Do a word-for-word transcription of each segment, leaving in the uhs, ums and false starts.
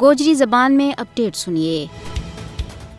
گوجری زبان میں اپڈیٹ سنیے۔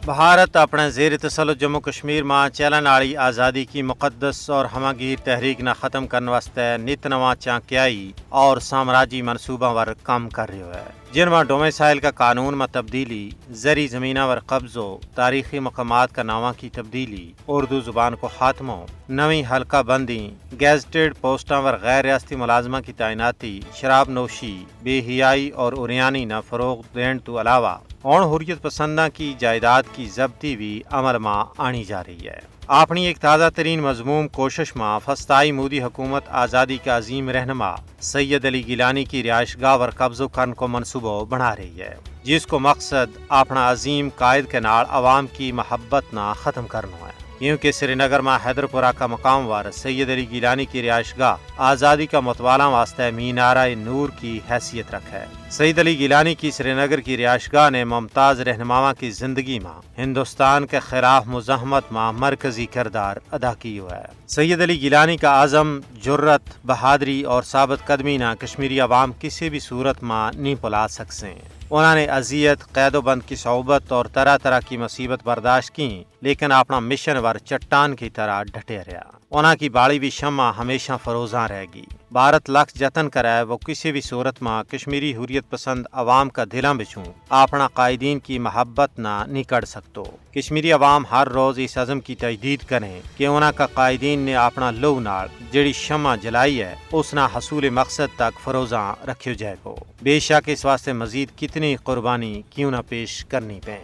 بھارت اپنے زیر تسلط جموں کشمیر ما چلن آڑی آزادی کی مقدس اور ہمہ گیر تحریک نا ختم کرن واسطے نت نواں چانکیائی اور سامراجی منصوباں ور کم کر رہیو ہے، جن ما ڈومے سائل کا قانون ما تبدیلی، زری زمیناں ور قبضو، تاریخی مقامات کا ناواں کی تبدیلی، اردو زبان کو خاتمو، نویں حلقہ بندی، گیزٹڈ پوسٹاں ور غیر ریاستی ملازماں کی تعیناتی، شراب نوشی، بے حیائی اور اریانی نا فروغ دین تو علاوہ، ہن حریت پسنداں کی جائیداد کی ضبطی وی عمل ما آنی جا رہی ہے۔ آپنی ایک تازہ ترین مذموم کوشش ما فستائی مودی حکومت آزادی کا عظیم رہنما سید علی گیلانی کی رہائش گاہ ور قبضو کرن کو منصوبو بنا رہی ہے، جس کو مقصد آپنا عظیم قائد کے ناڑ عوام کی محبت نا ختم کرنو ہے، کیونکہ سری نگر ما حیدر پورہ کا مقام ور سید علی گیلانی کی رہائش گاہ آزادی کا متوالاں واسطے مینارہ نور کی حیثیت رکھے۔ سید علی گیلانی کی سری نگر کی رہائش گاہ نے ممتاز رہنماواں کی زندگی ما ہندوستان کے خلاف مزاحمت ما مرکزی کردار ادا کیو ہے۔ سید علی گیلانی کا عزم، جرات، بہادری اور ثابت قدمی نا کشمیری عوام کسی بھی صورت ما نہیں پلا سکسیں۔ انہاں نے اذیت، قید و بند کی صعوبت اور طرح طرح کی مصیبت برداشت کیں، لیکن اپنا مشن ور چٹان کی طرح ڈٹے رہیا۔ انہاں کی بالی وی شمع ہمیشہ فروزاں رہ گی۔ بھارت لکھ جتن کرے، وہ کسی بھی صورت ما کشمیری حریت پسند عوام کا دلاں بچوں آپنا قائدین کی محبت نا نہیں کڑ سکتو۔ کشمیری عوام ہر روز اس عزم کی تجدید کریں کہ انہاں کا قائدین نے آپنا لو ناڑ جیڑی شمع جلائی ہے، اس نا حصول مقصد تک فروزاں رکھیو جائے گو۔ بے شک اس واسطے مزید کتنی قربانی کیوں نہ پیش کرنی پے۔